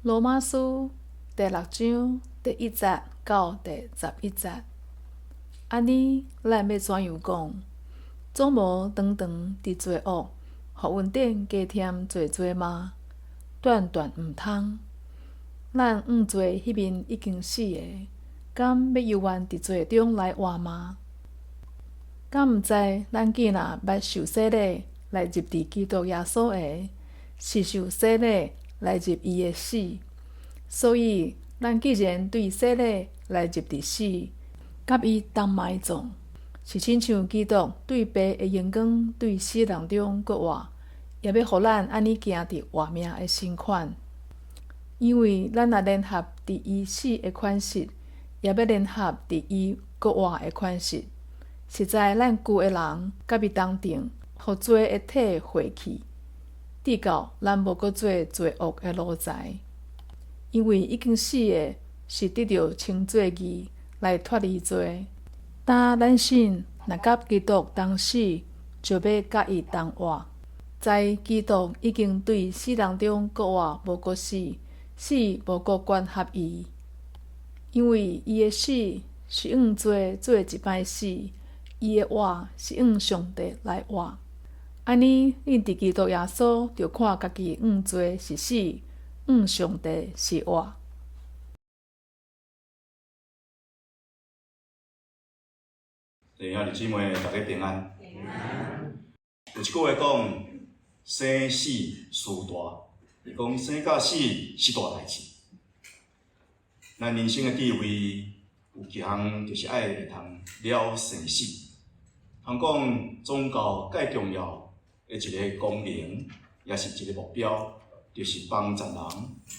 羅馬書第六章第一節到第十一節，按呢，咱欲怎樣講？總無長長佇罪惡，予恩典加添濟濟嗎？斷斷毋通！咱向罪彼面已經死的，敢欲猶原佇罪中來活嗎？敢毋知咱既若捌受洗禮來入佇基督耶穌的，是受洗禮來入伊的死？所以，咱既然對洗禮來入佇死，佮伊同埋葬，是親像基督對父的榮光對死人中閣活，也欲予咱按呢行佇活命的新款。因為咱若聯合佇伊死的款式，也欲聯合佇伊閣活的款式。實在，咱舊的人佮伊同釘，予罪的體廢去，直到咱無閣做罪惡的奴才。因為已經死的，是得著稱做義，來脫離罪。當咱信，若佮基督同死，就欲佮伊同活。知基督已經對死人中閣活，無閣死，死無閣管轄伊。因為伊的死是向罪做一擺死，伊的活是向上帝來活。按呢，恁佇基督耶穌，著看家己向罪是死，向上帝是活。弟兄姊妹，大家平安。有一句話講，生死事大，是講生佮死是大代誌。咱人生的智慧有一項，就是愛會通了生死。通講宗教蓋重要的一個功能，也是一個目標，就是幫助人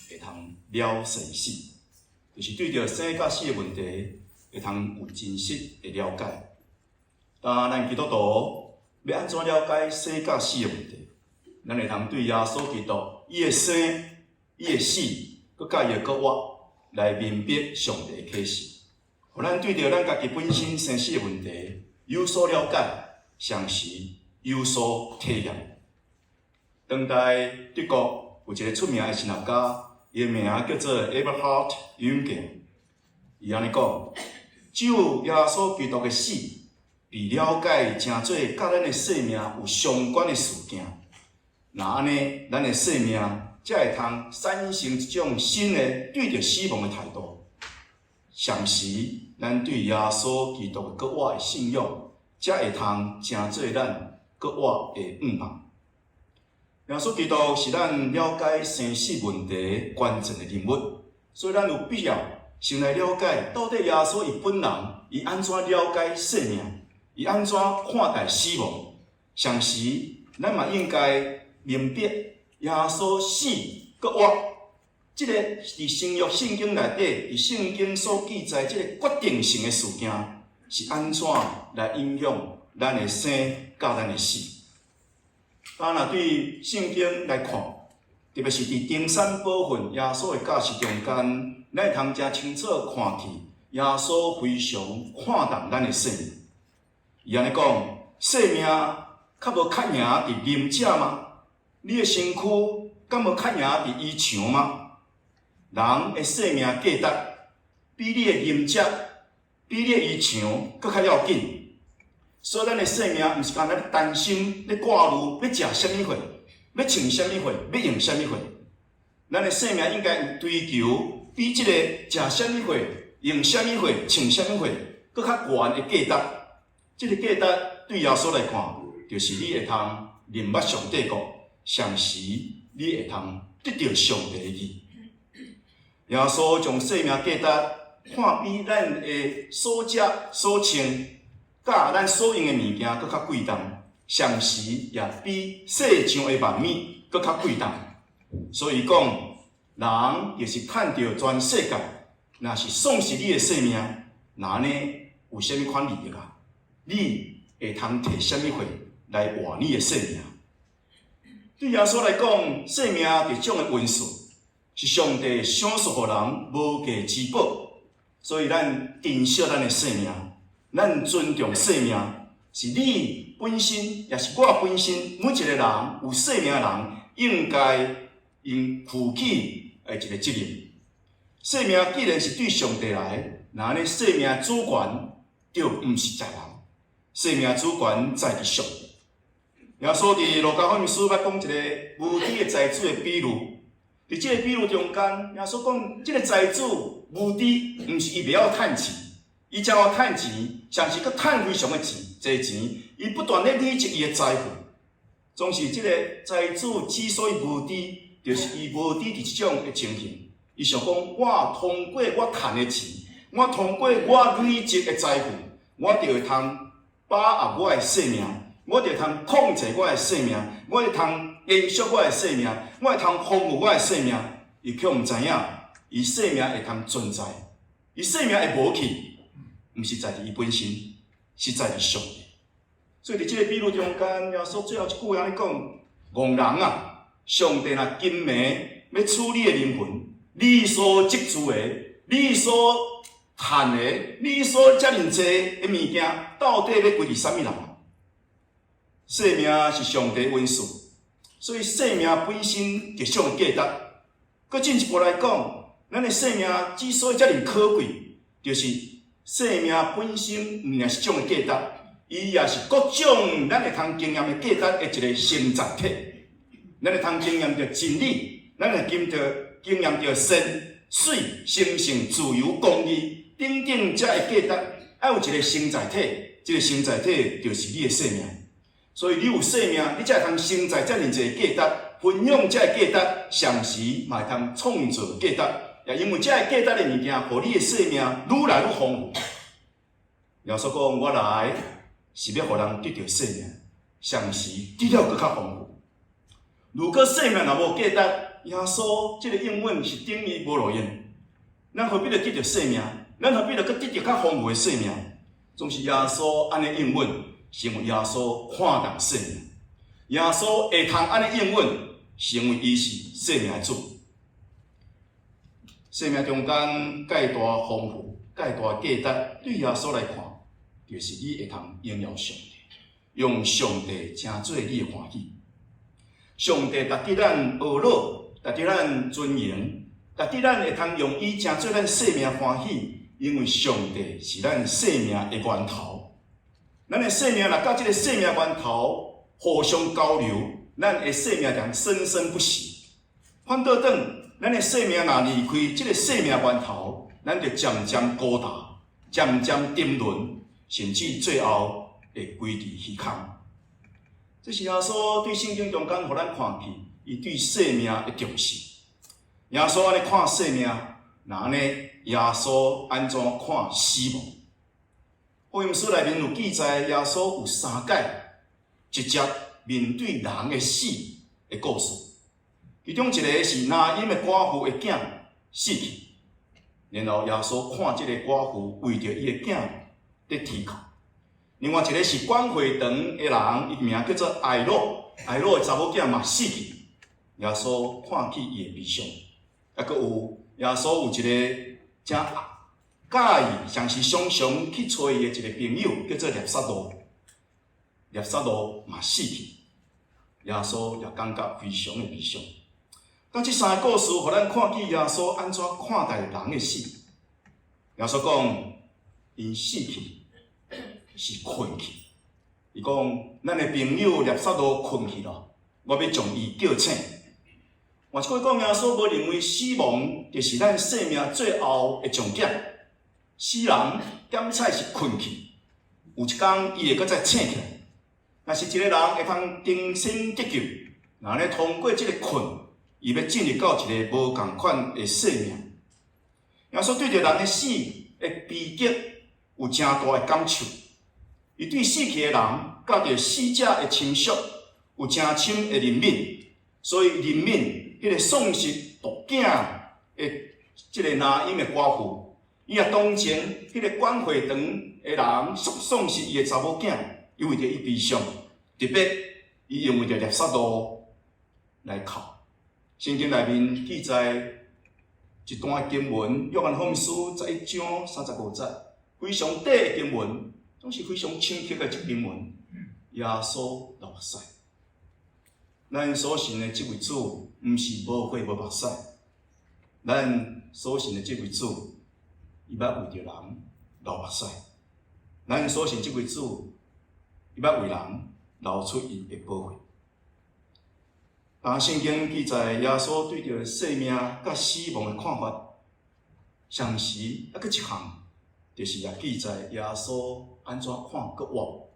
會通了生死，就是對著生佮死的問題，會通有真實的了解。當咱基督徒欲按怎了解生佮死的問題？咱會通對耶穌基督伊的生、伊的死，閣佮伊的復活來明白上帝的啟示，予咱對著咱家己本身生死的問題有所了解，同時有所體驗。當代德國有一個出名的神學家，伊的名叫做 Eberhard Jünger。伊按呢講：只有耶穌基督的死，被了解成做佮咱的生命有相關的事件，若按呢，咱的生命才會通產生一種新的對著死亡的態度。同時，咱對耶穌基督的復活的信仰，才會通成做咱復活的向望。耶穌基督是咱了解生死問題關鍵的人物，所以咱有必要先來了解到底耶穌伊本人伊按怎了解生命，伊按怎看待死亡。同時，咱嘛應該明白耶穌死閣活，這個佇新約聖經內底，佇聖經所記載這個決定性的事件，是按怎來影響咱的生佮咱的死。咱若對聖經來看，特別是佇登山寶訓耶穌的教示中間，咱會通誠清楚看見耶穌非常看重咱的生命。伊按呢講：生命較無較贏佇啉食嗎？你的身軀敢無較贏佇衣裳嗎？人的生命價值比你的啉食、比你的衣裳閣較要緊。所以，咱的生命毋是干焦咧擔心、咧掛慮欲食啥物貨、欲穿啥物貨、欲用啥物貨。咱的生命應該有追求比這個食啥物貨、用啥物貨、穿啥物貨閣較懸的價值。這個價值對耶穌來看，就是你會通認捌上帝國，同時你會通得著上帝的義。耶穌將生命價值看比咱的所食所穿，佮咱所用的物件閣較貴重，同時也比世上的萬物閣較貴重。所以講，人就是趁著全世界，若是喪失你的性命，那按呢有啥物款利益啊？你會通提啥物貨來換你的性命？對耶穌來講，生命這種的恩賜，是上帝賞賜予人無價之寶，所以咱珍惜咱的生命。咱尊重生命，是你本身，也是我本身，每一個人有生命的人，應該用負起的一个責任。生命既然是對上帝來，那按呢生命主權就毋是在人，生命主權在佇上帝。耶穌佇路加福音書捌講一个無知的財主的比喻，佇這个比喻中間，耶穌講這个財主無知，毋是伊袂曉趁錢，伊真會趁錢，甚至閣趁非常的錢，濟錢，伊不斷咧累積伊的財富。總是這个財主之所以無知，就是伊無知佇這種的情形。伊想講，我通過我趁的錢，我通過我累積的財富，我就會通把握我的生命，我就會通控制我的生命，我會通延續我的生命，我會通豐富我的生命。伊卻毋知影，伊生命會通存在，伊生命會無去，毋是在佇伊本身，是在佇上帝。所以佇這个比喻中間，耶穌最後一句話按呢講：戇人啊，上帝若今暝欲取你的靈魂，你所積聚的，你所趁的，你所遮爾濟的物件，到底欲歸佇啥物人？生命是上帝恩賜，所以生命本身就上價值。閣進一步來講，咱的生命之所以遮爾可貴，就是生命本身毋但是種的價值，伊也是各種咱會通經驗的價值的一個承載體。咱會通經驗著真理，咱會經驗著善、水、神聖、自由、公義等等這的價值，愛有一個承載體，這個承載體就是你的生命。所以你有生命，你才會通承載遮爾濟價值，分享這個價值，同時嘛會通創造價值。也因為這個價值的物件，予你的生命愈來愈豐富。耶穌講：我來是欲予人得著生命，同時得了閣較豐富。如果生命若無價值，耶穌這个應允是等於無路用。咱何必著得著生命？咱何必著閣得著較豐富的生命？總是耶穌按呢應允，是因為耶穌看重生命。耶穌會通按呢應允，是因為伊是生命的主。生命中間蓋大豐富、蓋大價值，對耶穌來看，就是你會通榮耀上帝，用上帝成做你的歡喜。上帝值得咱呵咾，值得咱尊榮，值得咱會通用伊成做咱生命歡喜，因為上帝是咱生命的源頭。咱的生命若佮這个生命源頭互相交流，咱的生命將生生不息。反倒轉，咱的生命若離開這个生命源頭，咱就漸漸孤單，漸漸沉淪，甚至最後會歸佇虛空。這是耶穌對聖經中間予咱看見，伊對生命的重視。耶穌按呢看生命，那按呢耶穌按怎看死亡？福音書內面有記載，耶穌有三擺直接面對人的死的故事。其中一个是拿因的寡婦的囝死去，然後耶穌看這个寡婦為著伊的囝佇啼哭。另外一个是管會堂的人，伊名叫做睚魯，睚魯的查某囝嘛死去，耶穌看見伊的悲傷。抑閣有耶穌有一个誠佮意，常時常常去揣伊的一个朋友，叫做拿撒路，拿撒路嘛死去，耶穌也感覺非常的悲傷。當這三个故事，予咱看見耶穌按怎看待人的死。耶穌講，𪜶死去是睏去。伊講，咱的朋友拿撒路睏去咯，我欲將伊叫醒。換一句講，耶穌無認為死亡就是咱生命最後的終點。死人減彩是睏去，有一工伊會閣再醒起來。若是一个人會通重新得救，若咧通過這个睏，伊欲進入到一个無仝款的生命。耶穌對著人的死的悲劇有誠大的感受。伊對死去的人，佮著死者的親屬有誠深的憐憫，所以憐憫彼个喪失獨囝的這个拿因的寡婦，伊也同情彼个管會堂的人喪失伊的查某囝，伊為著伊悲傷，特別伊用為著拿撒路來哭。聖經內面記載一段經文，約翰福音書11章35節，非常短的經文，總是非常深刻的一經文。耶穌流目屎，咱所信的這位主，毋是無血無目屎。咱所信的這位主，伊捌為著人流目屎；咱所信這位主，伊捌為人流出伊的寶血。當聖經記載耶穌對著生命佮死亡的看法，同時猶閣一項，就是也記載耶穌按怎看復活。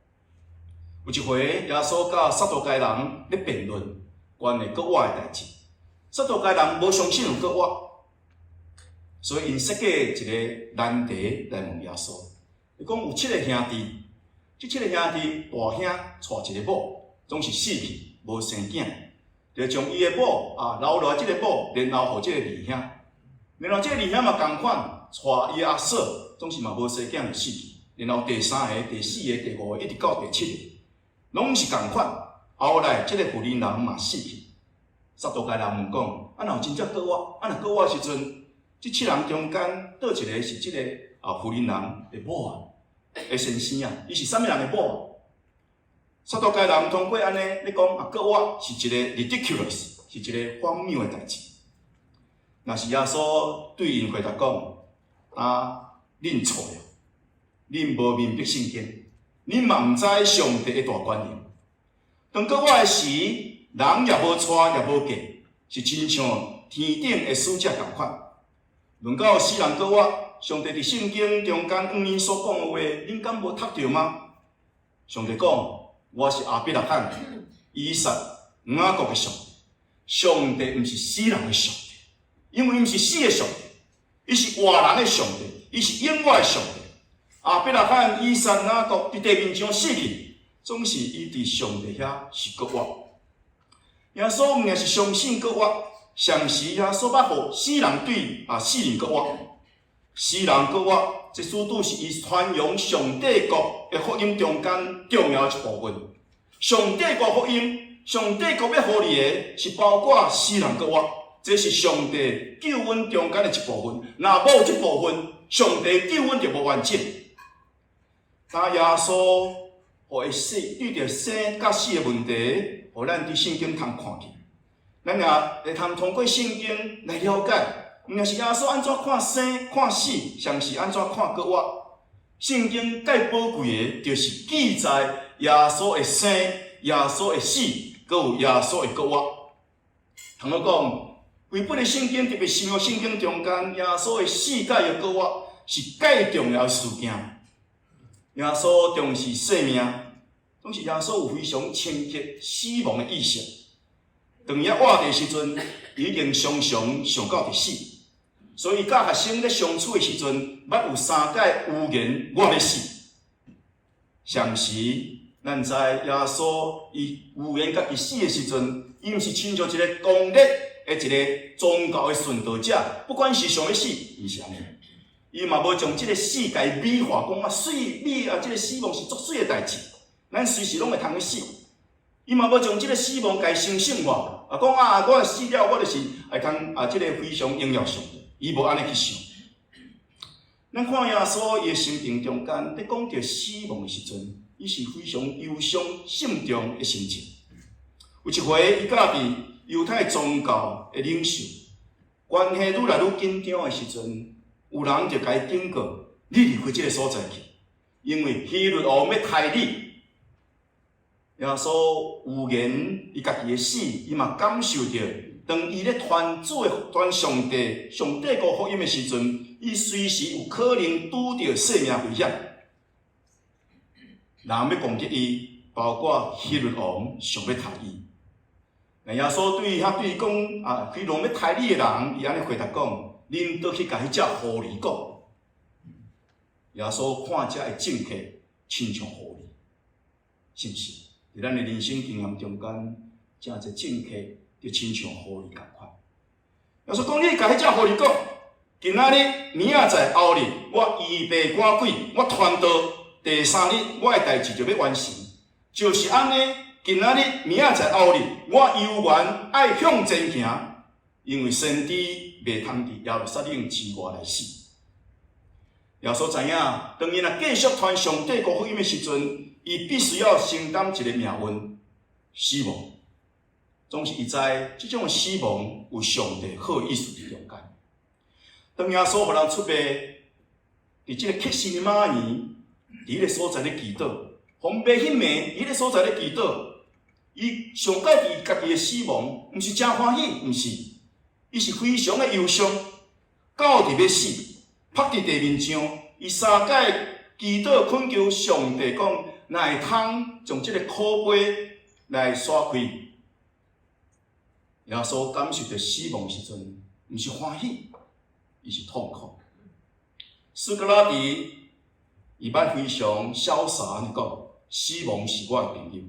有一回，耶穌佮撒都該人咧辯論關於復活的代誌。撒都該人無相信有復活，所以𪜶設計一個難題來問耶穌。伊講有七个兄弟，這七个兄弟大兄娶一个某，總是死去無生囝，就將伊的某啊留落來這个某，然後予這个二兄，然後這個二兄嘛仝款娶伊的阿嫂，總是嘛無生囝就死去，然後第三个、第四个、第五个，一直到第七个，攏是仝款。後來這個婦人人嘛死去，撒都該人問講：啊，若有真正復活，啊，若復活的時陣，這七人中間佗一个是這个啊婦人人的某啊，的先生啊，伊是啥物人的某啊？撒都該人通過按呢咧講啊，復活是一個 ridiculous，是一個荒謬的代誌。若是耶穌對𪜶回答講：啊，恁錯了，恁無明白聖經，恁嘛毋知上帝的大權能。當復活的時，人也無娶也無嫁，是親像天頂的使者仝款。論到死人復活，上帝佇聖經中間向恁所講的話，恁敢無讀著嗎？上帝講：我是亞伯拉罕、以撒、雅各的上帝。上帝毋是死人的上帝，因為伊毋是死的上帝，伊是活人的上帝，伊是永活的上帝。亞伯拉罕、以撒、雅各佇地面上死去，總是伊佇上帝遐是閣活。耶穌毋但是相信復活，同時耶穌捌予死人對啊死人復活，死人復活，這主拄是伊傳揚上帝國的福音中間重要的一部分。上帝國福音，上帝國欲予你的，是包括死人復活，這是上帝救恩中間的一部分。若無這部分，上帝救恩就無完整。當耶穌予伊死，對著生佮死的問題，予咱佇聖經通看見。咱也會通通過聖經來了解，毋但是耶穌按怎看生看死，尚是按怎看復活。聖經蓋寶貴的，就是記載耶穌的生、耶穌的死，閣有耶穌的復活。通好講，規本的聖經，特別新約聖經中間，耶穌的死佮伊的復活是蓋重要的事件。耶穌重視生命，總是耶穌有非常深刻死亡的意識。當伊活佇時陣，已經常常想到佇死，所以佮學生咧相處的時陣，捌有三擺預言我欲死。同時，咱知耶穌伊預言家己死的時陣，伊毋是親像一个狂熱的一个宗教的殉道者，不管是想欲死，毋是按呢。伊嘛無將這个死共美化，講啊媠美啊，這个死亡是足媠的代誌，咱隨時攏會通去死。伊嘛無將這个死亡共神聖化，啊講啊，我死了，我就是會通啊，這个非常榮耀上帝。伊無按呢去想。咱看耶穌伊的生平中間，咧講著死亡的時陣，伊是非常憂傷心重的心情。有一回，伊佮佇猶太宗教的領袖關係愈來愈緊張的時陣，有人就共伊警告：你離開這个所在去，因為希律王欲刣你。耶穌預言伊家己的死，伊嘛感受著，當伊咧傳主的傳上帝上帝國福音的時陣，伊隨時有可能拄著性命危險。人欲攻擊伊，包括希律王想欲刣伊。那耶穌對遐對伊講啊，希律王欲刣你的人，伊按呢回答講：恁倒去共彼隻狐狸講。耶穌看遮的政客親像狐狸，是毋是？佇咱的人生經驗中間，誠濟政客就親像狐狸仝款。耶穌講：你共彼隻狐狸講，今仔日、明仔載、後日，我預備趕鬼，我傳道，第三日我的代誌就欲完成。就是按呢，今仔日、明仔載、後日，我猶原愛向前行，因為先知袂通佇耶路撒冷之外來死。耶穌知影，當伊若繼續傳上帝國福音的時陣，伊必須要承擔一个命運，死亡。總是伊知這種的死亡有上帝好意思佇中間。當耶穌予人出賣，佇這個客西馬尼，佇彼个所在咧祈禱，予罵彼暝，佇彼个所在咧祈禱，伊想到伊家己的死亡，毋是誠歡喜，毋是，伊是非常的憂傷，到佇欲死，曝佇地面上，伊三擺祈禱懇求上帝講，若會通將這个苦杯來徙開。耶穌感受著死亡時陣，毋是歡喜，伊是痛苦。蘇格拉底伊捌非常瀟灑按呢講：死亡是我的朋友。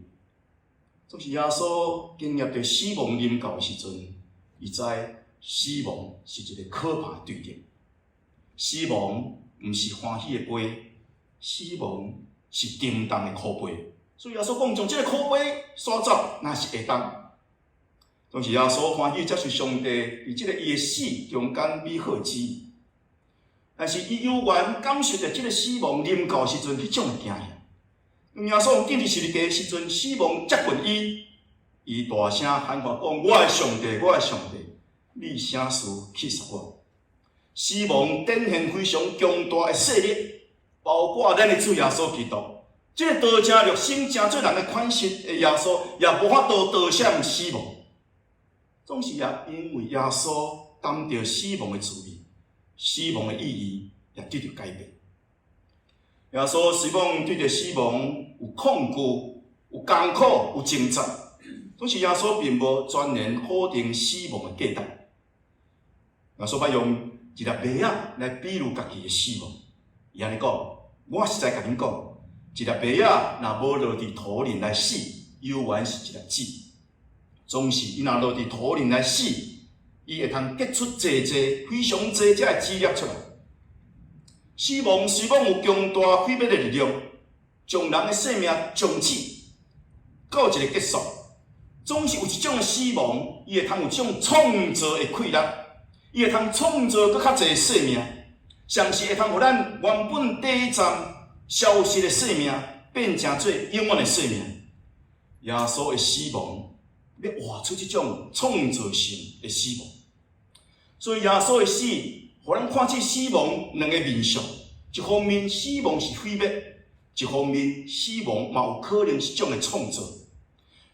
總是耶穌經驗著死亡臨到的時陣，伊知死亡是一个可怕的對立。死亡毋是歡喜的杯，死亡是沉重的苦杯。所以耶穌講，將這个苦杯徙走，若是會當。總是耶穌歡喜接受上帝佇這个伊的死中間美好的旨意。但是伊猶原感受著這个死亡臨到時陣彼種的驚嚇。當耶穌釘佇十字架的時陣，死亡接近伊，伊大聲喊話講：我的上帝，我的上帝，你啥事棄殺我？死亡展現非常強大的勢力，包括咱的主耶穌基督，這个道成肉身成做人的款式的耶穌，也無法度逃閃死亡。總是也因為耶穌擔著死亡的滋味，死亡的意義也得著改變。耶穌雖罔對著死亡有恐懼、有艱苦、有掙扎，總是耶穌並無全然否定死亡的價值。耶穌捌用一粒麥仔來比喻家己的死亡，伊按呢講：我實在共恁講，一粒麥仔若無落佇土裡來死，猶原是一粒子；總是伊若落佇土裡來死，伊會通結出濟濟、非常濟這个子粒出來。死亡雖罔有強大毀滅的力量，將人的生命終止到一个結束，總是有一種的死亡，伊會通有這種創造的氣力，伊會通創造閣較濟生命，甚至會通予咱原本短暫消失的生命，變成做永遠的生命。耶穌的死亡，欲活出這種創造性的死亡。所以耶穌的死，予咱看見死亡兩个面向。一方面死亡是毀滅，一方面死亡嘛有可能是一種的創造。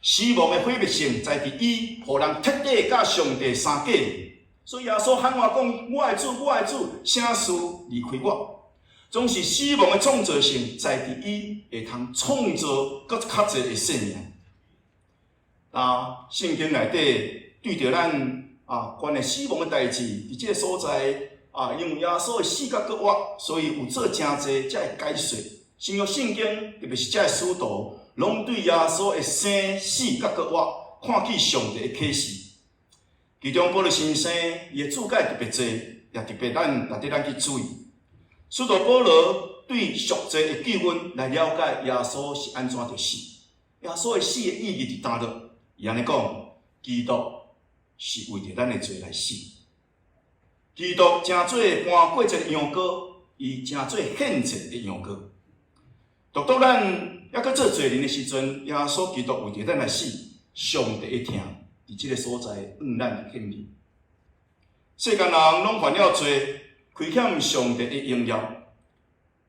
死亡的毀滅性在佇伊，予人徹底佮上帝相隔離。所以耶穌喊話講：我的主，我的主，啥事離開我？總是死亡的創造性在佇伊會通創造閣較濟的生命。啊，聖經內底對著咱啊關於死亡的代誌，佇這个所在啊，因為耶穌的死佮復活，所以有做誠濟這个解說。新約聖經，特別是這个使徒，攏對耶穌的生死佮復活，看見上帝的啟示。其中保祿先生伊的注解特別濟，也特別咱值得咱去注意。使徒保羅對贖罪的救恩來了解耶穌是按怎著死，耶穌的死的意義佇佗落？伊按呢講，基督是為著咱的罪來死。基督成做搬過一个羊羔，伊成做獻祭的羊羔。獨獨咱猶閣做罪人的時陣，耶穌基督為著咱來死，上帝的疼佇這个所在向咱顯明。世間人攏犯了罪，虧欠上帝的榮耀，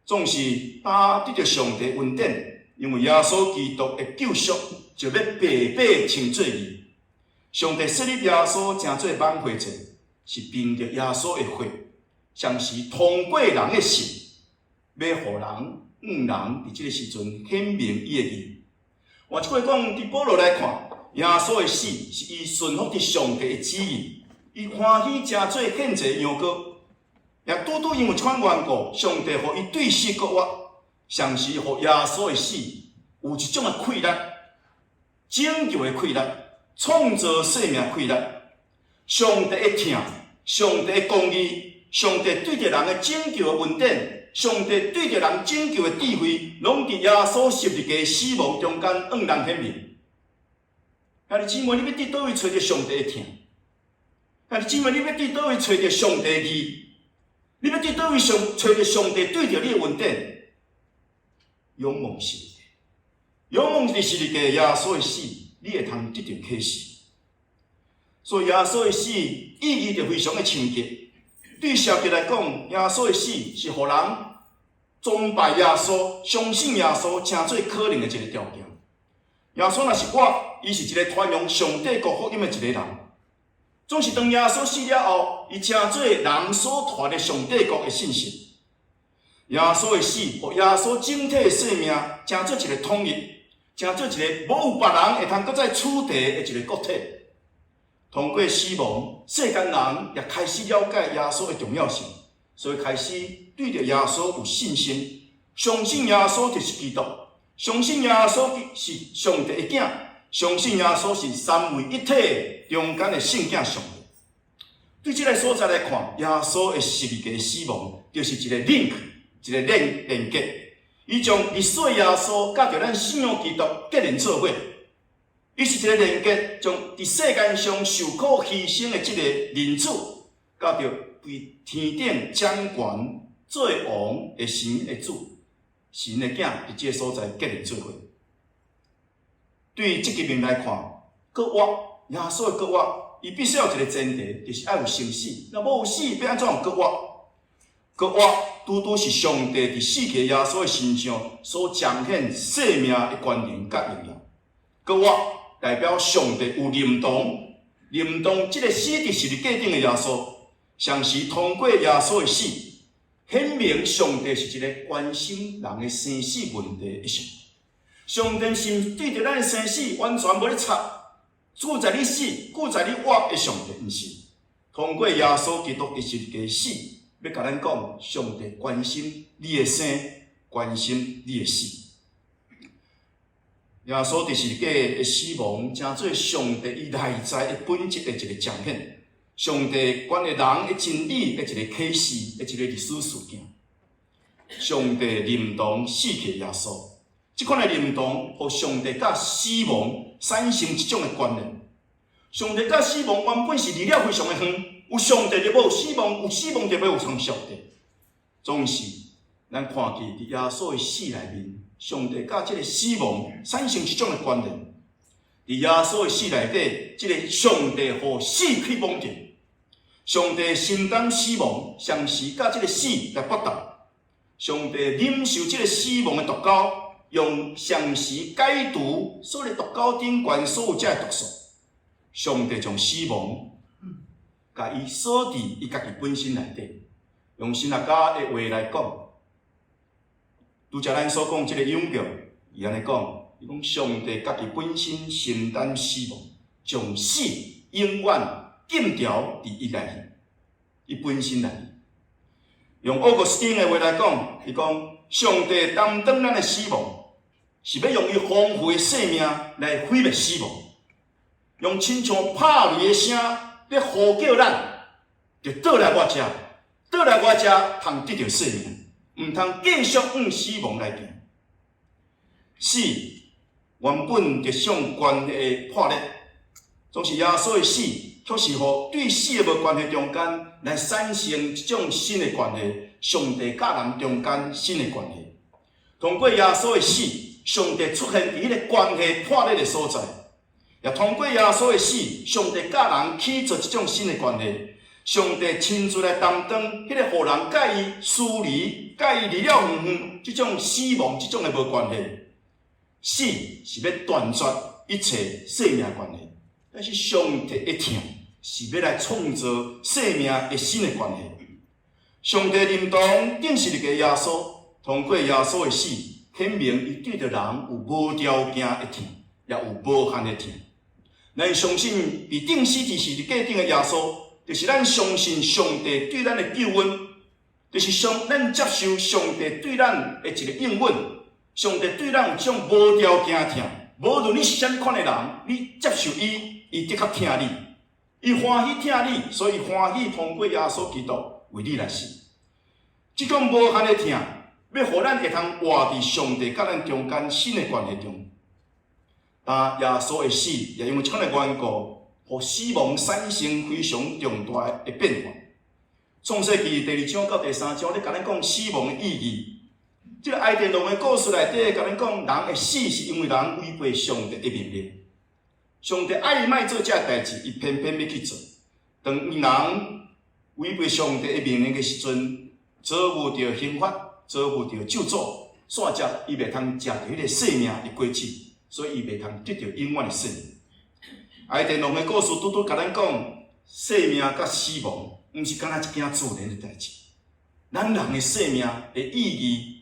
總是當得著上帝恩典，因為耶穌基督的救贖，就欲白白稱做義。上帝設立耶穌成做挽回祭，是憑著耶穌的血，同時通過人的信，欲予人、向人佇這个時陣顯明伊的義。換一句話講，佇保羅來看，耶穌的死是伊順服佇上帝的旨意，伊歡喜成做獻祭羊羔，也拄拄因為這款緣故，上帝予伊對死復活，同時予耶穌的死有一種的氣力，拯救的氣力，創造生命氣力。上帝的疼，上帝的公義，上帝對著人的拯救的恩典，上帝對著人拯救的智慧，攏佇耶穌十字架死亡中間向人顯明。兄弟姊妹，你欲佇佗位揣著上帝的疼？兄弟姊妹，你欲佇佗位揣著上帝的義？你欲佇佗位上揣著上帝對著你的恩典？仰望十字架，仰望佇十字架耶穌的死，你會通得著啟示。所以耶穌的死意義就非常的深刻。對社會來講，耶穌的死是予人崇拜耶穌、相信耶穌，成做可能的一个條件。耶穌若是活，伊是一个傳揚上帝國福音的一个人。總是當耶穌死了後，伊成做人所傳的上帝國的信息。耶穌的死，予耶穌整體的生命，成做一个統一，成做一个無有別人會通閣再取代的一个個體。通過死亡，世間人也開始了解耶穌的重要性，所以開始對著耶穌有信心，相信耶穌就是基督，相信耶穌是上帝的囝，相信耶穌是三位一體中間的聖囝上帝。對這个所在來看，耶穌的十字架死亡就是一个 link，一个連連結。伊將歷史的耶穌佮著咱信仰基督結連做伙。伊是一个連結，將佇世間上受苦犧牲的這个人子，佮著佇天頂掌權做王的神的子，神的囝佇這个所在結連做伙。對這個面來看，閣活，耶穌的閣活，伊必須有一个前提，就是愛有生死。若無有死，欲按怎閣活？閣活拄拄是上帝佇死去耶穌的身上所彰顯生命的權能佮榮耀。閣活代表上帝有臨同，臨同這个死佇十字架頂的耶穌，同時通過耶穌的死，顯明上帝是一个關心人的生死問題的上帝。上帝是對著咱的生死完全無咧插，主宰你死，主宰你活的上帝，毋是。通過耶穌基督佇十字架死，欲共咱講，上帝關心你的生，關心你的死。耶穌佇十字架的死亡，成做上帝伊內在的本質的一个彰顯，上帝關於人的真理的一个啟示的一个歷史事件。上帝臨同死去耶穌，這款的臨同，予上帝佮死亡產生一種的關聯。上帝佮死亡原本是離了非常的遠，有上帝就無有死亡，有死亡就欲有上帝。總是咱看見佇耶穌的死內面，上帝佮這个死亡產生一種的關聯。佇耶穌的死內底，這个上帝予死去綁定，上帝承擔死亡，同時佮這个死來搏鬥。上帝忍受這个死亡的毒鈎，用同時解除所有毒鈎頂懸所有這个毒素。上帝將死亡，共伊鎖佇伊家己本身內底。用神學家的話來講，拄才咱所講這个永教，伊按呢講，伊講上帝家己本身承擔死亡，將死永遠禁牢佇伊內去，伊本身內去。用奧古斯丁的話來講，伊講上帝擔當咱的死亡，是欲用伊豐富的生命來毀滅死亡，用親像拍雷的聲咧呼叫咱，就倒來我遮，倒來我遮，通得著生命，毋通繼續往死亡來行。死原本就像關係破裂，總是耶穌的死，卻是予對死的無關係中間來產生一種新的關係，上帝佮人中間新的關係。通過耶穌的死，上帝出現佇彼个關係破裂的所在，也通過耶穌的死，上帝佮人起做一種新的關係。上帝親自來擔當彼个予人佮伊疏離、佮伊離了遠遠這種死亡、這種的無關係。死是欲斷絕一切生命關係，但是上帝的疼是欲來創造生命的新的關係。上帝臨同釘十字架耶穌，通過耶穌的死，顯明伊對著人有無條件的疼，也有無限的疼。咱相信被釘死佇十字架頂的耶穌，就是咱相信上帝對咱的救恩，就是上咱接受上帝對咱的一个應允。上帝對咱有這種無條件的疼，無論你是啥物款的人，你接受伊，伊的確疼你，伊歡喜疼你，所以歡喜通過耶穌基督為你來死。這種無限的疼，欲予咱會通活佇上帝佮咱中間新的關係中。但耶穌的死也因為這款的緣故，予死亡產生非常重大的變化。創世記第二章到第三章，咧共咱講死亡的意義。這个伊甸園的故事內底，共咱講人會死是因為人違背上帝的命令。上帝愛伊莫做這个代誌，伊偏偏欲去做。當人違背上帝的命令的時陣，遭遇著刑罰，遭遇著咒詛，煞接伊袂通食著彼个生命的果子，所以伊袂通得著永遠的生命。伊甸園的故事拄拄共咱講，生命佮死亡，毋是干焦一件自然的代誌。咱人的生命的意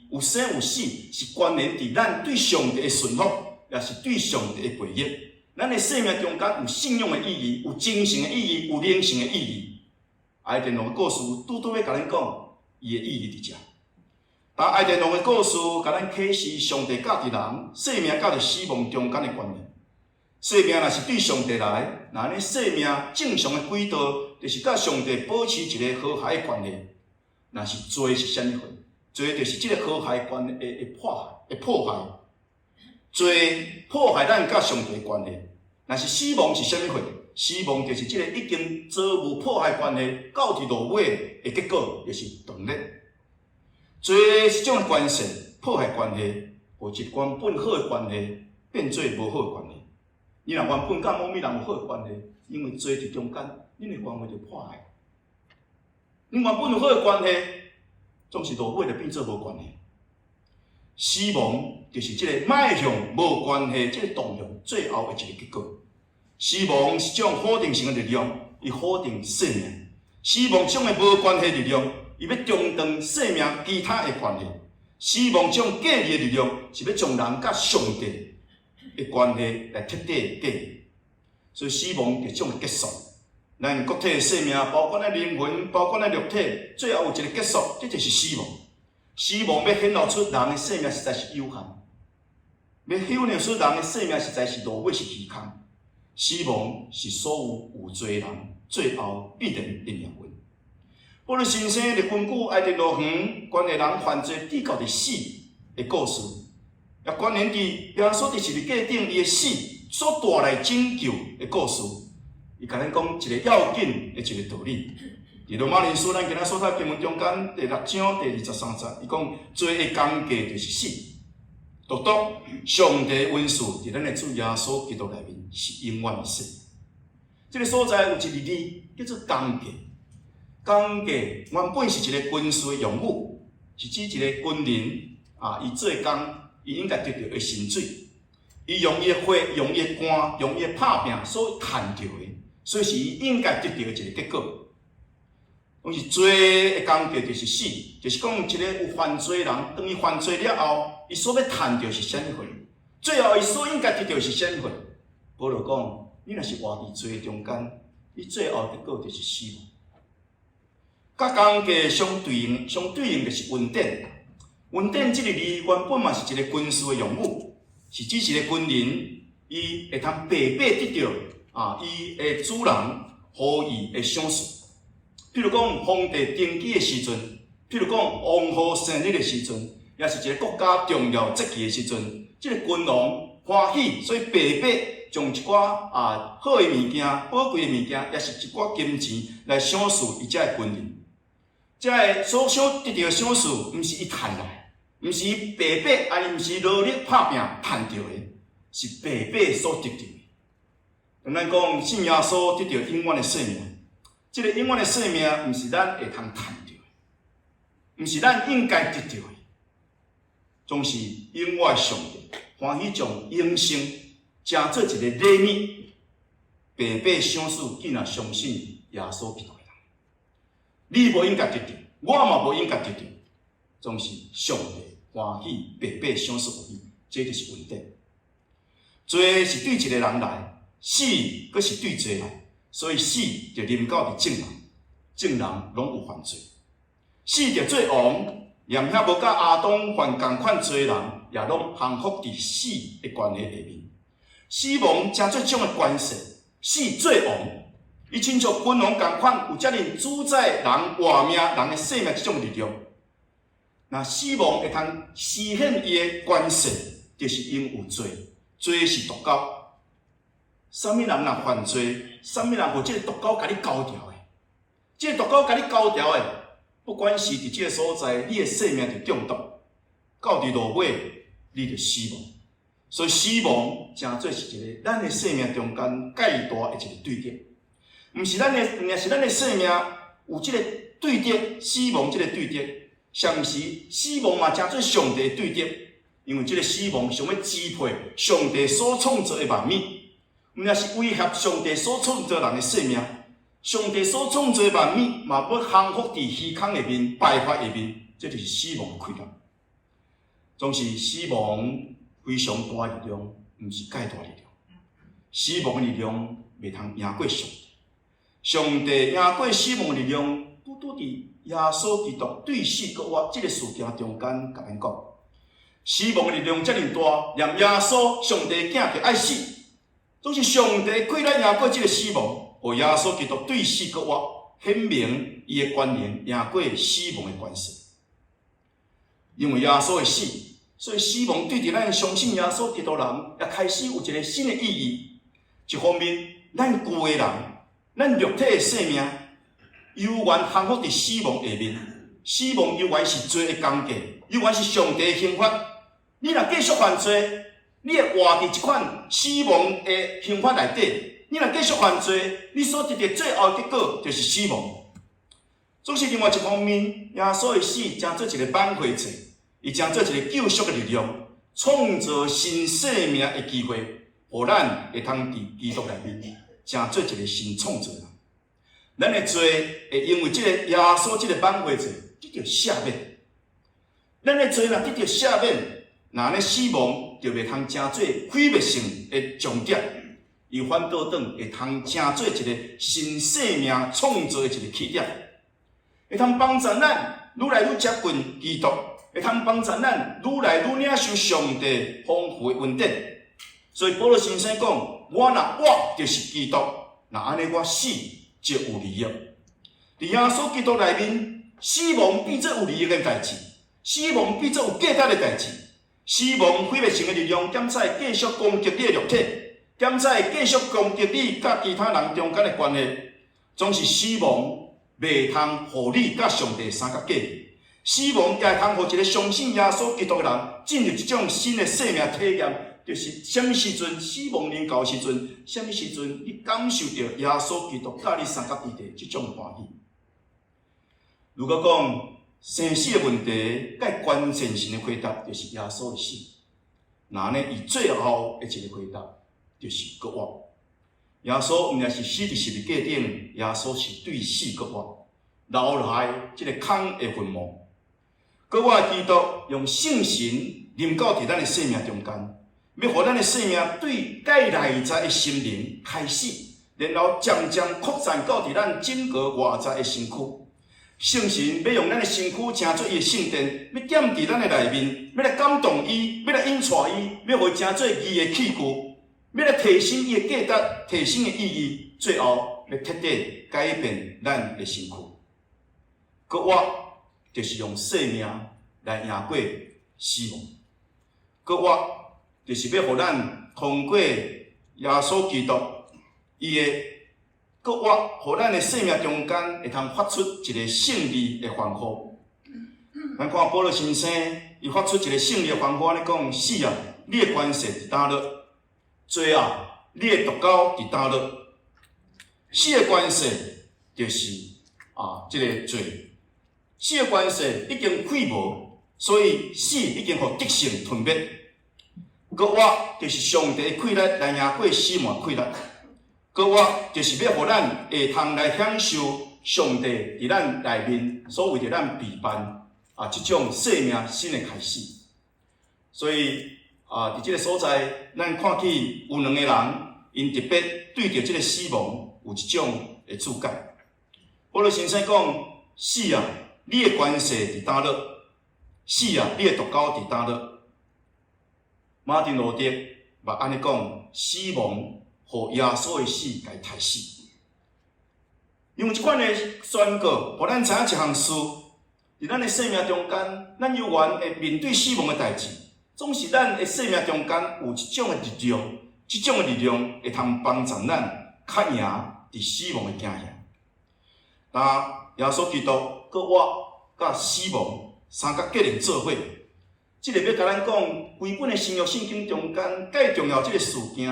義有生有死，是關聯佇咱對上帝的順服，抑是對上帝的背逆。咱的生命中間有信仰的意義，有精神的意義，有靈性的意義。伊甸園的故事拄拄欲共咱講，伊的意義佇遮。但伊甸園的故事共咱啟示上帝教佇人生命佮佇死亡中間的關聯。生命若是對上帝來，那按呢生命正常的軌道，就是佮上帝保持一个和諧的關係。若是罪是啥物貨？罪就是這个和諧關係的破壞，的破壞。罪破壞咱佮上帝的關係。若是死亡是啥物貨？死亡就是這个已經遭遇破壞關係，到佇落尾的結果，就是斷裂。罪是種關係，破壞關係，予一原本好的關係變做無好的關係。你若原本佮某物人有好的關係，因為罪佇中間，恁的關係就破壞。恁原本有好的關係，總是落尾就變做無關係。死亡就是這个邁向無關係這个動向最後的一个結果。死亡是種否定性的力量，伊否定生命。死亡這種的無關係力量，伊欲中斷生命其他的關係。死亡這種隔離的力量，是欲將人佮上帝的關係來徹底隔離。所以死亡就是這種結束。咱個體的生命，包括咱靈魂，包括咱肉體，最後有一个結束，這就是死亡。死亡欲顯露出人的生命實在是有限，欲顯露出人的生命實在是落尾是虛空。死亡是所有有罪人最後必然的命運。保祿神聖就根據伊甸樂園關於人犯罪至到佇死的故事，也關聯佇耶穌佇十字架頂伊的死所帶來拯救的故事。伊共咱講一个要緊的一个道理。佇羅馬人書，咱今仔所讀經文中間第六章第23節，伊講罪的工價就是死。獨獨上帝恩賜佇咱的主耶穌基督內面是永遠的生。這个所在有一个字叫做工價。工價原本是一个軍事的用語，是指一个軍人啊，伊做工，伊應該得著的薪水。伊用伊的血、用伊的汗、用伊的拍拚所趁著的，所以是伊應該得著的一个結果。講是罪的工價就是死，就是講一个有犯罪人，當伊犯罪了後，伊所欲趁著是啥物貨？最後伊所應該得著是啥物貨？保羅講，你若是活佇罪中間，你最後結果就是死亡。佮工價相對應，相對應就是恩典。恩典這个字原本嘛是一个軍事的用語，是指一个軍人，伊會通白白得著啊，伊的主人予伊的賞賜。譬如講，皇帝登基的時陣，譬如講王后生日的時陣，抑是一个國家重要節期的時陣，這个君王歡喜，所以白白將一寡啊好的物件、寶貴的物件，抑是一寡金錢來賞賜伊這个軍人。這个所賞得著的賞賜，毋是伊趁來，毋是伊白白，啊，毋是努力拍拚趁著的，是白白所得著的。當咱講信耶穌得著永遠的生命，這个永遠的生命，毋是咱會通趁著的，毋是咱應該得著的，總是永遠上帝歡喜將永生成做一个禮物，白白賞賜，予若相信耶穌基督的人。你無應該得著，我嘛無應該得著，總是上帝歡喜白白賞賜予你，這就是恩典。罪是對一个人來，死閣是對罪來，所以死就臨到佇眾人，眾人攏有犯罪。死就做王，連遐無佮亞當犯仝款罪人，也攏降服佇死的權勢下面。死亡成做種的權勢，死做王，伊親像君王仝款，有遮爾主宰人活命、人的生命這種力量。若死亡會通實現伊的權勢，就是因有罪，罪是毒鈎。啥物人若犯罪，啥物人予這个毒鈎共你勾牢的？這个毒鈎共你勾牢的，不管是佇這个所在，你的生命就中毒，到佇落尾，你就死亡。所以死亡成做是一个咱的生命中間蓋大的一个對立，毋是咱的，毋是咱的生命有這個對敵，死亡這個對敵，同時死亡嘛成做上帝的對敵，因為這個死亡想欲支配上帝所創造的萬物，毋但是威脅上帝所創造人的性命，上帝所創造的萬物嘛欲降服佇虛空下面、敗壞下面，這就是死亡的氣力。總是死亡非常大的力量，毋是蓋大力量。死亡的力量袂通贏過上帝。上帝贏過死亡的力量，拄拄佇耶穌基督對死復活這个事件中間，共咱講，死亡的力量遮爾大，連耶穌上帝的囝都愛死，總是上帝氣力贏過這个死亡，予耶穌基督對死復活，顯明伊的權能贏過死亡的權勢。因為耶穌的死，所以死亡對著咱相信耶穌基督人，也開始有一个新的意義。一方面，咱舊的人，咱肉體的生命，猶原降服佇死亡下面。死亡猶原是罪的工價，猶原是上帝的刑罰。你若繼續犯罪，你會活佇這款死亡的刑罰內底。你若繼續犯罪，你所得著最後結果就是死亡。總是另外一方面，耶穌的死成做一个挽回祭，伊成做一个救贖的力量，創造新生命的機會，予咱會通佇基督內面成做一个新創造人。咱的罪會因為這个耶穌這个挽回祭得著赦免。咱的罪若得著赦免，那按呢死亡就袂通成做毀滅性的終點，伊反倒轉會通成做一个新生命創造的一个起點，會通幫助咱愈來愈接近基督，會通幫助咱愈來愈領受上帝豐富的恩典。所以保羅先生講：我若活就是基督，若按呢我死就有利益。佇耶穌基督內面，死亡變做有利益的代誌，死亡變做有價值的代誌。死亡毀滅性的力量，敢才會繼續攻擊你的肉體，敢才會繼續攻擊你佮其他人中間的關係。總是死亡袂通予你佮上帝三角隔離。死亡也會通予一个相信耶穌基督的人進入一種新的生命體驗，就是啥物時陣死亡臨到的時陣，啥物時陣你感受著耶穌基督佮你相佮佇咧這種歡喜。如果講生死的問題，較關鍵性的回答就是耶穌的死。那按呢，伊最後的一个回答就是復活。耶穌毋但是死佇十字架頂，耶穌是對死復活，留落來這个空的墳墓。復活的基督用聖神臨到佇咱的生命中間，欲予咱的生命對蓋內在的心靈開始，然後漸漸擴散到佇咱整個外在的身軀。聖神欲用咱的身軀成做伊的聖殿，欲踮佇咱的內面，欲來感動伊，欲來引帶伊，欲予伊成做義的器具，欲來提升伊的價值，提升伊的意義，最後欲徹底改變咱的身軀。復活就是用生命來贏過死亡。復活就是欲予咱通過耶穌基督伊的復活，予咱的生命中間會通發出一個勝利的歡呼。咱看保羅先生，伊發出一個勝利的歡呼，按呢講：死啊，你的權勢佇佗落？罪啊，你的毒鈎佇佗落？死的權勢就是啊，這个罪。死的權勢已經廢無，所以死已經予得勝吞滅。復活就是上帝的氣力來贏過死亡氣力。復活就是欲予咱會通來享受上帝佇咱內面所為著咱備辦啊，這種生命新的開始。所以啊，佇這个所在，咱看見有兩个人，𪜶特別對著這个死亡有一種的注解。保羅先生講：死啊，你的權勢佇佗落？死啊，你的毒鈎佇佗落？馬丁路德嘛按呢講，死亡予耶穌的死共刣死。因為這款的宣告，予咱知影一項事：佇咱的生命中間，咱猶原會面對死亡的代誌，總是咱的生命中間有一種的力量，這種的力量會通幫助咱較贏佇死亡的驚嚇。當耶穌基督復活佮死亡三角結連做伙，這個欲共咱講，規本的新約聖經中間，蓋重要這个事件，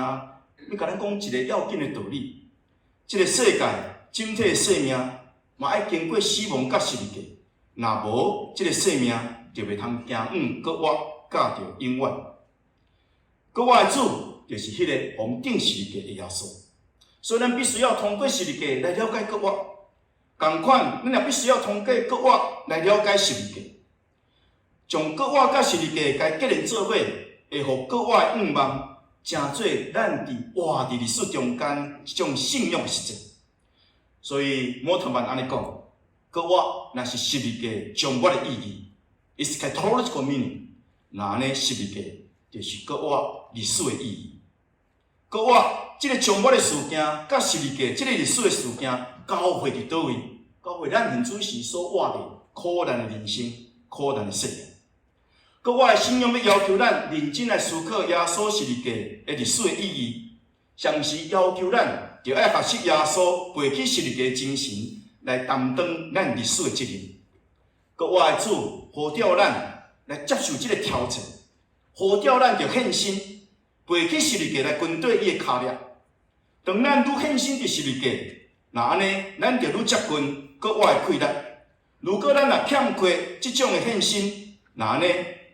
欲共咱講一个要緊的道理。這个世界整體的生命，嘛愛經過死亡佮十字架。若無，這个生命就袂通行往閣活，佮著永遠。閣活的主就是彼个予人釘十字架的耶穌，所以咱必須要通過十字架來了解閣活。仝款，咱也必須要通過閣活來了解十字架。將閣活佮十字架共結連做伙，會予閣活的向望，成做咱佇活佇歷史中間一種信仰的實踐。所以摩特曼按呢講，閣活若是十字架終末的意義，eschatological meaning，那按呢十字架就是閣活歷史的意義。閣活這个終末的事件，佮十字架這个歷史的事件交匯佇佗位？交匯咱現此時所活的苦難的人生、苦難的生命。閣活的信仰欲要求咱認真來思考耶穌十字架的歷史的意義，同時要求咱著愛學習耶穌背起十字架的精神來擔當咱歷史的責任。閣活的主呼召咱來接受這个挑戰，呼召咱著獻身，背起十字架來跟綴伊的跤跡。當咱愈獻身佇十字架，若按呢，咱就愈接近閣活的氣力。如果咱若欠缺這種的獻身，若按呢，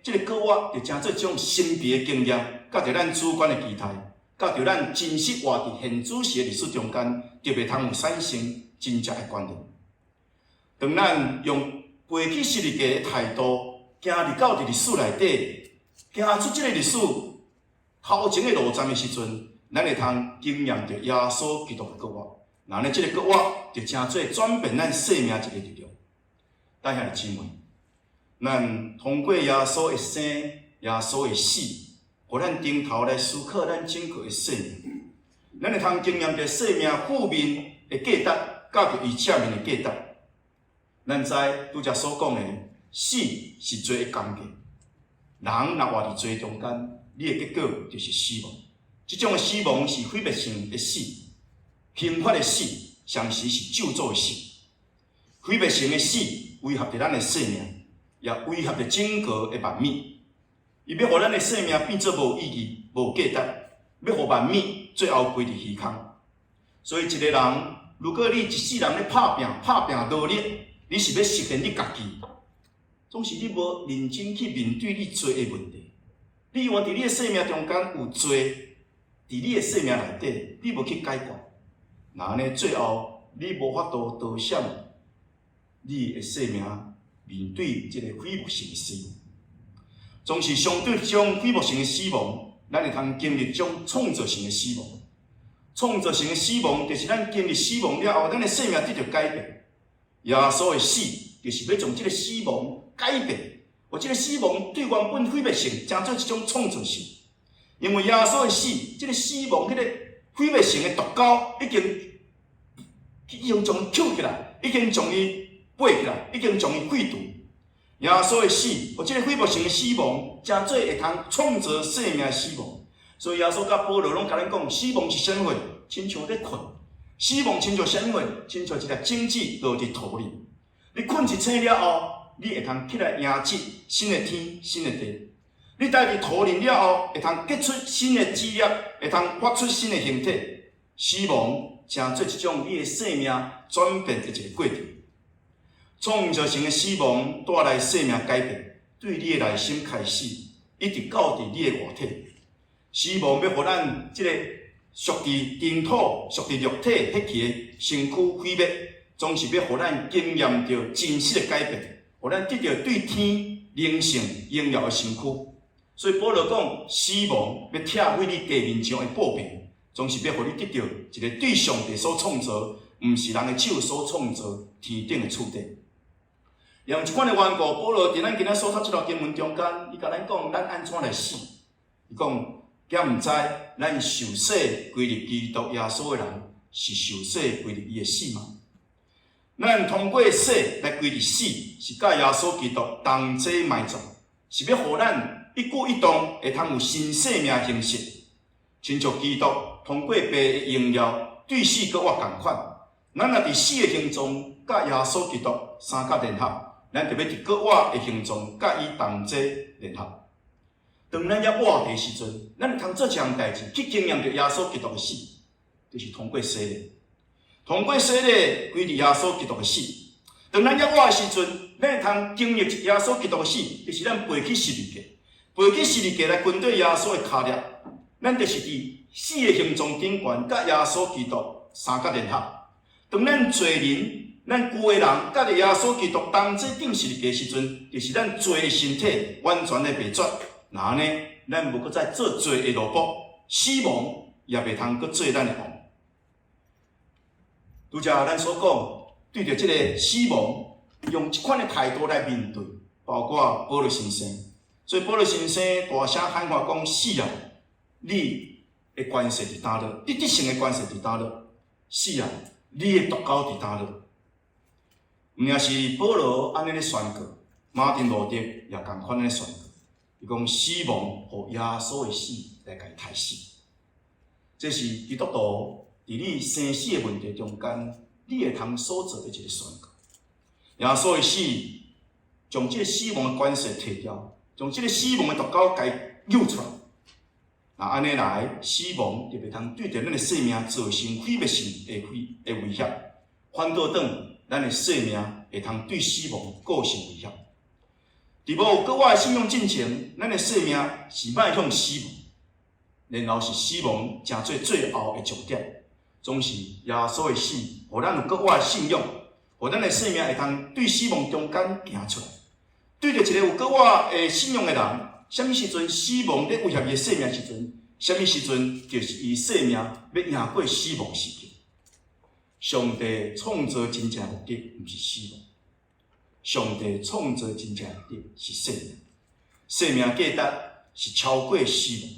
這个閣活就成做一種神秘的經驗，佮著咱主觀的期待，佮著咱真實活佇現此時的歷史中間，就袂通有產生真正的關聯。當咱用背起十字架的態度，行入到佇歷史內底，行出這个歷史頭前的路站的時陣，咱會通經驗著耶穌基督的復活。若按呢，這个復活就成做轉變咱生命一个力量。親愛的姊妹，咱通過耶穌的生、耶穌的死，予咱轉頭來思考咱整個的生命。咱會通經驗著生命負面的價值，佮著伊正面的價值。咱知拄才所講的，死是罪的工價。人若活佇罪中間，你的結果就是死亡。這種的死亡是毀滅性的死，刑罰的死，同時是咒詛的死。毀滅性的死威脅著咱的生命，也威脅著整個的萬物。伊欲予咱的生命變做無意義、無價值，欲予萬物最後歸佇虛空。所以，一个人，如果你一世人咧拍拚、拍拚努力，你是欲實現你家己，總是你無認真去面對你罪的問題。你猶原佇你的生命中間有罪，佇你的生命內底，你無去解決，若按呢最後你無法度逃閃你的生命面對這个毀滅性的死亡。總是相對這種毀滅性的死亡，咱會通經歷這種創造性的死亡。創造性的死亡，就是咱經歷死亡了後，咱的生命得著改變。耶穌的死，就是欲將這个死亡改變，予這个死亡對原本毀滅性，成做一種創造性。因為耶穌的死，這个死亡，彼个毀滅性的毒鈎已經已經將伊抾起來，已經將伊掰起來，已經將伊廢除。耶穌的死，予這个毀滅性的死亡，成做會通創造生命的死亡。所以耶穌佮保羅攏共咱講，死亡是啥物貨？親像咧睏。死亡親像啥物貨？親像一粒種子落佇土裡。你睏一醒了後，你會通起來迎接新的天、新的地。你待佇土裡了後，會通結出新的枝葉，會通發出新的形體。死亡成做一種你的生命轉變的一个過程。創造性的死亡帶來生命改變，對你的內心開始，一直到佇你的外體。死亡欲予咱這个屬佇塵土、屬佇肉體彼去的身軀毀滅，總是欲予咱經驗著真實的改變，予咱得著對天靈性榮耀的身軀。所以保羅講，死亡欲拆毀你地面上的布棚，總是欲予你得著一个對上帝所創造，毋是人的手所創造天頂的厝底。用這款的緣故，保羅佇咱今仔所讀這段經文中間，伊共咱講，咱按怎來死？伊講，敢毋知咱受洗歸入基督耶穌的人，是受洗歸入伊的死嗎？咱通過洗來歸入死，是佮耶穌基督同齊埋葬，是欲予咱一舉一動會通有新生命形式，親像基督通過父的榮耀對死閣活仝款。咱若佇死的形狀佮耶穌基督相佮聯合，咱就欲佇閣活的形狀佮伊同齊聯合。當咱猶活佇時陣，咱會通做一項代誌去經驗著耶穌基督的死，就是通過洗禮。通過洗禮歸佇耶穌基督的死。當咱猶活的時陣，咱會通經歷耶穌基督的死，就是咱背起十字架，背起十字架來跟綴耶穌的跤跡。咱就是佇死的形狀頂懸，佮耶穌基督相佮聯合。當咱罪人，咱舊的人，佮著耶穌基督同齊釘十字架時陣，就是咱罪的身體完全的滅絕。若按呢，咱無閣再做罪的奴僕，死亡也袂通閣做咱的王。拄才咱所講，對著這个死亡，用這款的態度來面對，包括保祿先生。所以保祿先生大聲喊話講：死啊！你的權勢佇佗落？你得勝的權勢佇佗落？死啊！你的毒鈎佇佗落？毋但是保羅按呢咧宣告，馬丁路德也仝款咧宣告。伊講死亡予耶穌的死來共伊刣死。這是基督徒佇你生死的問題中間，你會通所做的一个宣告。耶穌的死，將這个死亡的權勢提掉，將這个死亡的毒鈎共伊揪出來。若按呢來，死亡就袂通對著咱的生命造成毀滅性的威脅，反倒轉咱的生命會通對死亡構成威脅。佇無有閣活的信仰進前，咱的生命是邁向死亡，然後是死亡成做最後的終點。總是耶穌的死，予咱有閣活的信仰，予咱的生命會通對死亡中間行出來。對著一个有閣活的信仰的人，啥物時陣死亡咧威脅伊的生命時陣，啥物時陣就是伊生命欲贏過死亡時期。上帝創造真正目的，毋是死亡。上帝創造真正目的是生命，生命價值是超過死亡。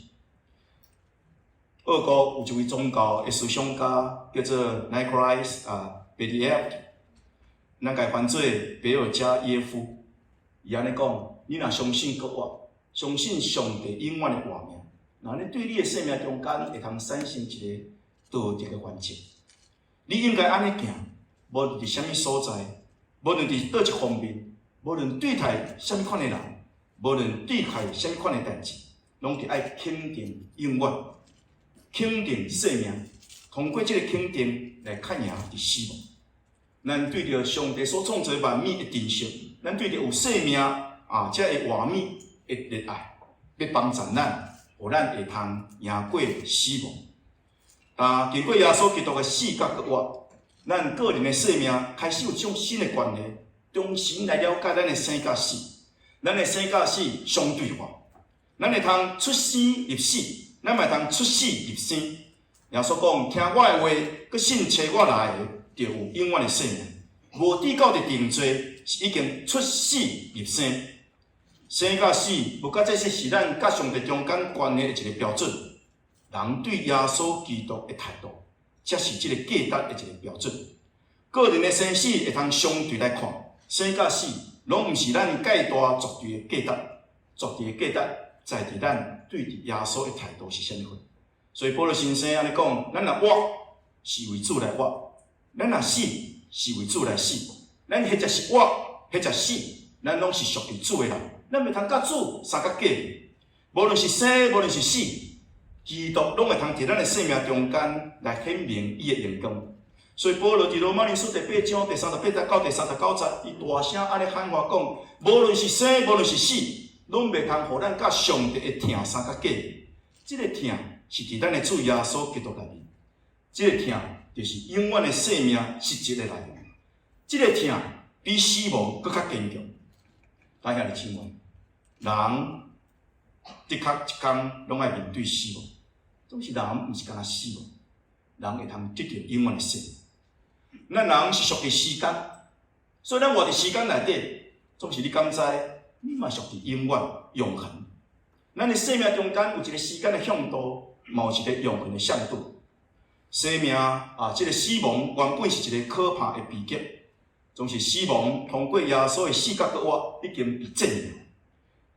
俄國有一位宗教的思想家叫做 Nikolai 啊 Berdyaev，咱共伊翻做比爾加耶夫。伊按呢講：你若相信閣活，相信上帝永遠的活命，那你對你的生命中間會通產生一个道德的原則。你應該按呢行，無論佇啥物所在，無論佇佗一方面，無論對待啥物款的人，無論對待啥物款的代誌，攏著愛肯定永遠，肯定生命，通過這个肯定來較贏佇死亡。咱對著上帝所創造萬物的珍惜，咱對著有生命啊，才會活物的熱愛，欲幫助咱，予咱會通贏過死亡。但經過耶穌基督的死佮復活，咱個人的生命開始有一種新的關係，重新來了解咱的生佮死，咱的生佮死相對話，咱會通出生入死，咱嘛會通出死入生。耶穌講：聽我的話，閣信差我來的，就有永遠的生命。無至到佇定罪，是已經出死入生。生佮死，無閣再是咱佮上帝中間關係的一个標準。人對耶穌基督的態度，才是這个價值的一个標準。個人的生死會通相對來看，生佮死攏毋是咱蓋大絕對的價值，絕對的價值在佇咱對佇耶穌的態度是啥物貨。所以保羅先生按呢講：咱若活是為主來活，咱若死是為主來死。咱或者是活，或者死，咱攏是屬於主的人。咱袂通佮主相佮隔離。無論是生，無論是死，基督攏會通佇咱的生命中間來顯明伊的榮光。所以保羅佇羅馬人書第八章第三十八節到第三十九節，伊大聲按呢喊話講：無論是生，無論是死，攏袂通予咱佮上帝的疼相佮隔離。這个疼是佇咱的主耶穌基督內面，這个疼就是永遠的生命實質的來源。這个疼比死亡閣較堅強。咱兄弟姊妹，人的確一工攏愛面對死亡，總是人毋是干焦死亡，人會通得著永遠的生命。咱人是屬佇時間，所以咱活佇時間內底，總是你敢知？你嘛屬佇永遠永恆。咱的生命中間有一个時間的向度，嘛有一个永恆的向度。生命啊，這个死亡原本是一个可怕的悲劇，總是死亡通過耶穌的死佮復活，已經被戰贏。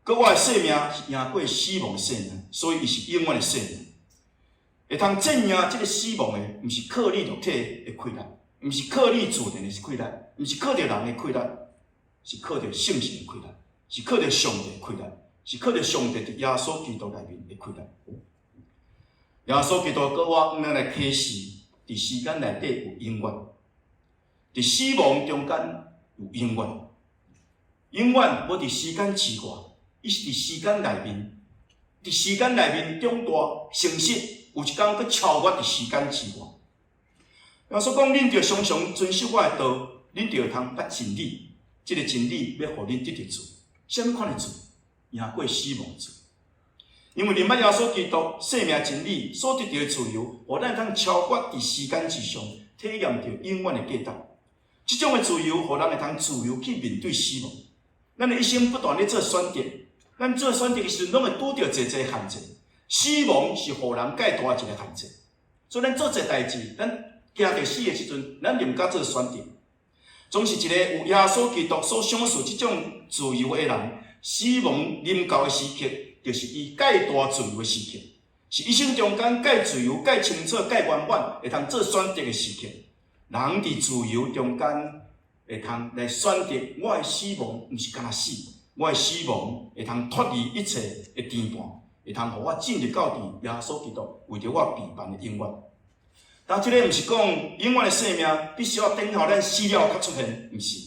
閣活的生命是贏過死亡的生命，所以伊是永遠的生命。會通戰贏這个死亡的，毋是靠你肉體的氣力，毋是靠你自然的氣力，毋是靠著人的氣力，是靠著聖神的氣力，是靠著上帝的氣力，是靠著上帝佇耶穌基督內面的氣力。耶穌基督閣活，咱來啟示，佇時間內底有永遠，佇死亡中間有永遠，永遠無佇時間之外，伊是佇時間內面，佇時間內面長大成熟，有一工閣超越佇時間之外。耶穌講，恁著常常遵守我的道，恁就會通捌真理。這个真理欲予恁得著自由，啥物款的自由？贏過死亡的自由。因為恁捌耶穌基督生命真理所得著的自由，予咱會通超越佇時間之上，體驗著永遠的價值。這種的自由，予人會通自由去面對死亡。咱的一生不斷咧做選擇，咱做選擇的時陣，攏會拄著濟濟限制。死亡是予人蓋大一个限制，所以咱做濟代誌，咱驚著死的時陣，咱就毋敢做選擇。總是一个有耶穌基督所賞賜這種自由的人，死亡臨到的時刻，就是伊蓋大自由的時刻，是一生中間蓋自由、蓋清楚、蓋圓滿，會通做選擇的時刻。人佇自由中間會通來選擇，我的死亡毋是干焦死，我的死亡會通脫離一切的牽絆，會通予我進入到佇耶穌基督為著我備辦的永遠。但這个毋是講永遠的生命必須要等候咱死了才出現，毋是。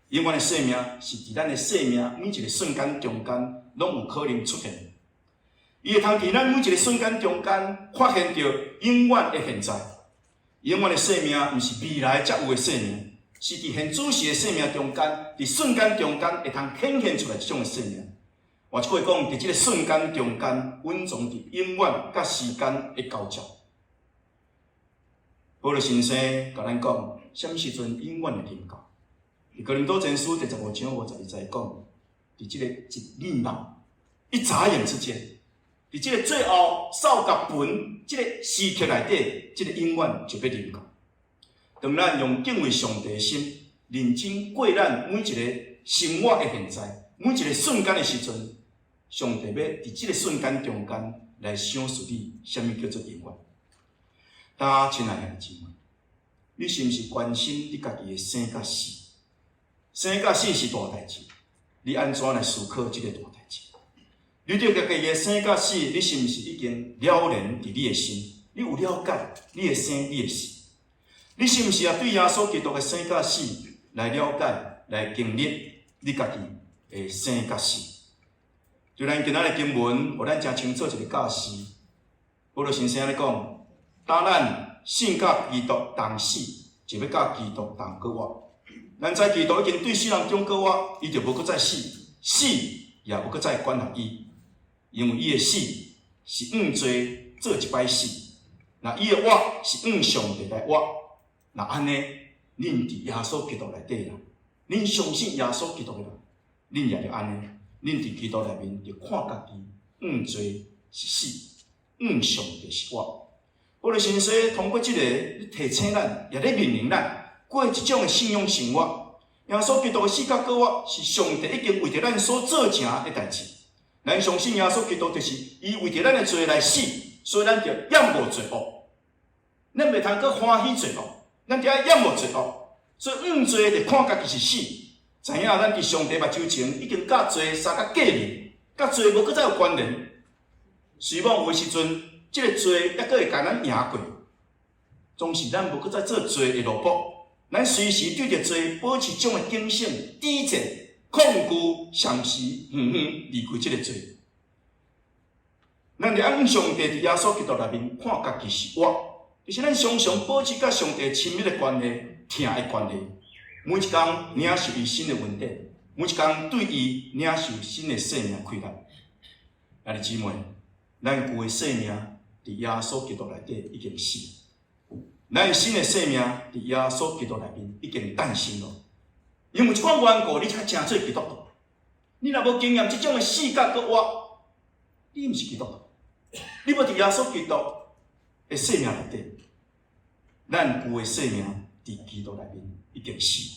永遠的生命是佇咱的生命每一个瞬間中間，攏有可能出現。伊會通佇咱每一个瞬間中間發現著永遠的現在。永遠的生命毋是未來才有的生命，是佇現此時的生命中間，佇瞬間中間會通顯現出來這種的生命。換一句話講，佇這个瞬間中間蘊藏佇永遠佮時間的交接。保祿神師共咱講，啥物時陣永遠會臨到？佇哥林多前書第15章52節講，佇這个一念目、一眨眼之間，佇這个最後掃甲盤這个時刻內底，這个永遠就欲臨到。當咱用敬畏上帝的心，認真過咱每一个生活的現在，每一个瞬間的時陣，上帝欲佇這个瞬間中間來賞賜你，啥物叫做永遠？大家親愛的姊妹，你是毋是關心你家己的生佮死？生佮死是大代誌，你按怎來思考這个大代誌？你對家己的生佮死，你是毋是已經了然佇你的心？你有了解你的生，你的死？你是毋是也對耶穌基督的生佮死來了解、來經歷你家己的生佮死？就咱今仔日經文，予咱誠清楚一个教示。保祿神師按呢講：當咱信佮基督同死，就欲佮基督同閣活。咱知基督已經對死人中閣活，伊就無閣再死，死也無閣再管轄伊，因為伊的死是向罪做一擺死，若伊的活是向上帝來活。若按呢，恁佇耶穌基督內底啦，恁相信耶穌基督的人，恁也著按呢，恁佇基督內面就看家己向罪是死，向上帝是活。保祿神師通過這个咧提醒咱，也咧命令咱過這種的信仰生活。耶穌基督的死佮閣活，是上帝已經為著咱所做成的代誌。咱相信耶穌基督，就是伊為著咱的罪來死，所以咱就厭惡罪惡。咱袂通閣歡喜罪惡，咱就愛厭惡罪惡。所以向罪就看家己是死，知影咱佇上帝目睭前已經佮罪相佮隔離，佮罪無閣再有關聯。雖罔有的時陣，這个罪猶閣會共咱贏過，總是咱無閣再做罪的奴僕。咱隨時對著罪保持這種的警醒、抵制、抗拒，暫時遠遠離開這个罪。咱著愛向上帝佇耶穌基督內面看家己是活，就是咱常常保持佮上帝親密的關係、疼的關係。每一工領受伊新的恩典，每一工對伊領受新的生命氣力。兄弟姊妹，咱舊的生命佇耶穌基督內底已經死。咱新的生命佇耶穌基督內面已經誕生囉。因為這款緣故，你才成做基督徒。你若無經驗這種的死佮閣活，你毋是基督徒。你無佇耶穌基督的生命內底，咱舊的生命佇基督內面已經死，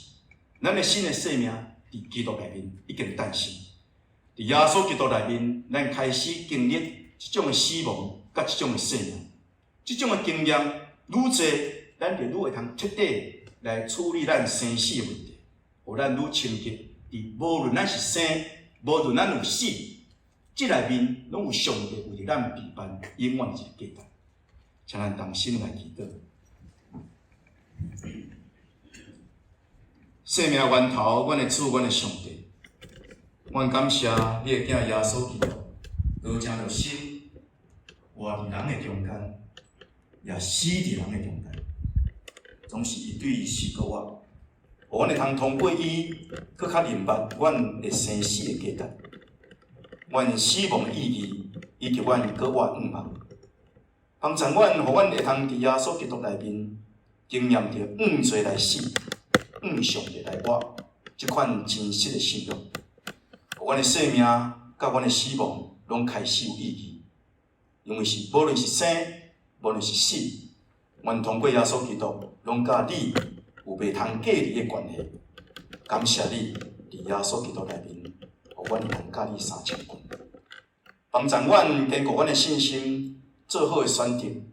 咱的新的生命佇基督內面已經誕生。佇耶穌基督內面，咱開始經歷這種的死亡佮這種的生命，這種的經驗愈濟，咱就愈會通徹底來處理咱生死的問題，予咱愈深刻。佇無論咱是生，無論咱有死，這內面攏有上帝為著咱備辦永遠的一个價值。請咱同心來祈禱。生命源頭，阮的主，阮的上帝，阮感謝你的囝耶穌基督，道成肉身，活佇人的中間，也死佇人的中間，總是伊對死閣活，予阮會通通過伊，閣較明白阮的生死的價值，阮死亡的意義，以及阮閣活向望，幫助阮，予阮會通佇耶穌基督內面經驗著向罪來死，向上帝來活，這款真實的信仰，予阮的生命佮阮的死亡攏開始有意義，因為是無論是生，無論是死，阮通過耶穌基督，攏佮你有袂通隔離的關係。感謝你，佇耶穌基督內面，予阮會通佮你相親近，幫助阮堅固阮的信心，做好的選擇。予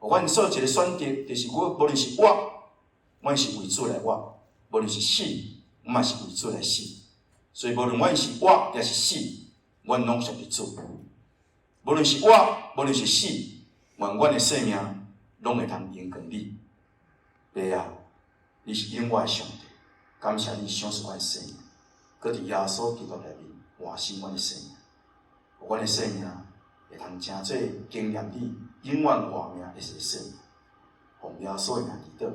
阮做一个選擇，就是我無論是活，阮是為主來活；無論是死，阮嘛是為主來死。所以無論阮是活抑是死，阮攏屬於主。無論是活，無論是死，願阮的生命攏會通榮光你。爸啊，你是永活的上帝，感謝你賞賜阮生命，閣佇耶穌基督內面換新阮的生命，予阮的生命會通成做經驗你永遠活命的一個生命。奉耶穌的名祈禱。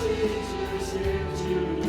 是成就。